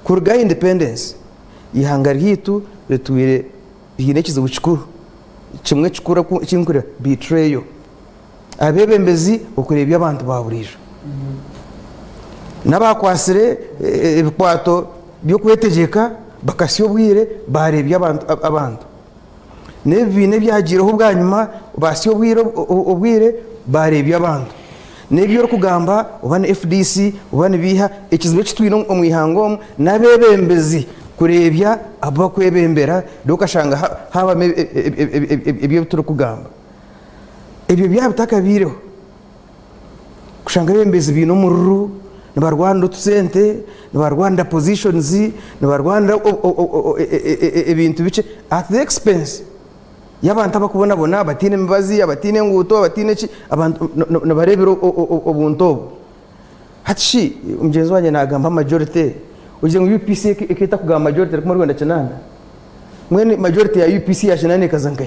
Kuruga aha independence, eihanga ryaitu ritwire riine ekizibu kikuru kimwe kikuru eki nkureba, betrayal. Abeebembezi okureebya abantu ba buriijo. N'abaakwatsire ebikwato by'okwetegyeka bakasya obwire baareebya abantu. N'ebibiina ebyagiireho bwanyima baasya obwire obwire baareebya abantu. N'ebi orikugamba oba ni FDC oba nibiiha, ekizibu eki twine omu ihanga omu n'abeebembezi kureebya abu barikwebembera reero okashanga haabamu ebi turikugamba. Ebyo byaba bitakabaireho, kushanga abeebembezi baine omururu, nibarwanira otusente, nibarwanira positions, nibarwanira ebintu bikye at the expense y'abantu abarikubonabona, abataine mibazi, abataine enguuto, abataine ki, abantu nibareebera obuntu obwo. Hati shi mugyenzi wangye naagamba majority, ogire ngu UPC ekaba etarikugamba majority 190? Mbwenu majority ya UPC ya kinaana ekaza nkahi?